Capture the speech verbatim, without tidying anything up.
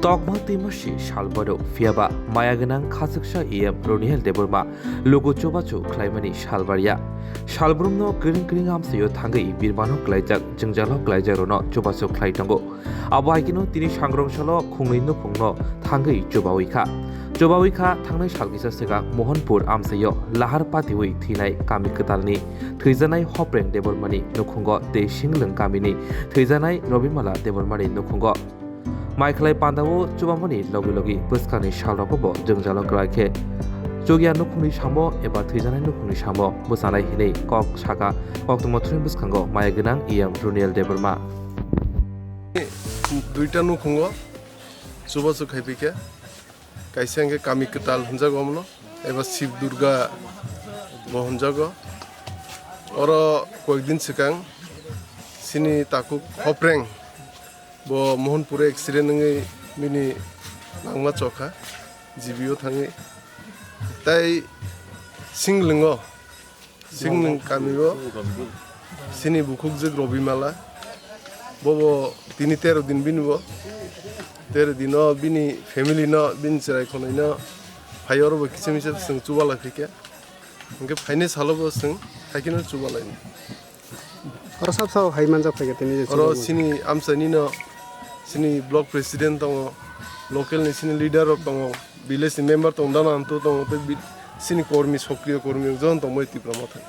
Tokma twima si sal baro, phiyaba maya gwnang khachuksa E M Roniel Debbarma lugu chubachu khlaimani sal barya. Salbrumno kring kring amsaio thangwi birmano klaijak, jwngjalo klaijak rokno chubachu khlai tongo. Abo hai kheno tini sangrong salo khungni nukhungno thangwi chubawi kha. Chubawi kha thangnai sal kisa swkang Mohanpur amsaio lahar patiwi thinai kami kwtalni thwijanai Hopreng Debbarmani nukhungo tei Singlwng kamini thwijanai Robimala Debbarmani nukhungo. Maikhlai pandao chubamani logi logi bwskangni salrogo bo jwngjalo kwlai khe chukya nukhungni samo eba thwijanai nukhungni samo bwchanai hinwi kok sakha koktwma thwngni bwskango maya gwnang E M Roniel Debbarma. Duita nukhungo chubachu khaipikha, kaisa hwnkhe kami kwtal hwnjago omono, eba Shiv Durga bo hwnjago. Oro koyekdin swkang chini takhuk Hopreng bo Mohanpur accident wngwi bini langma chokha, G B o thangwi. Tai Singlwngo, Singlwng kamio chini bukhukjwk Robimala, bobo tini tero din bini bo, tero dino bini family no, bini chwrai khonoi no phai oro bo kisa misa chwng chubalai phaikha. Hwnkhe phainai salo bo chwng haikheno chubalainai. Oro sab sabo hai manjak phaikha tini je oro chubamani. Chini amchaini no, chini block president tongo, local ni chini leader rok tongo, village ni member tongo, dana antu tongo, tei bi-, chini kormi, sokriyo kormi rok jotono tongbai Tipra Motha.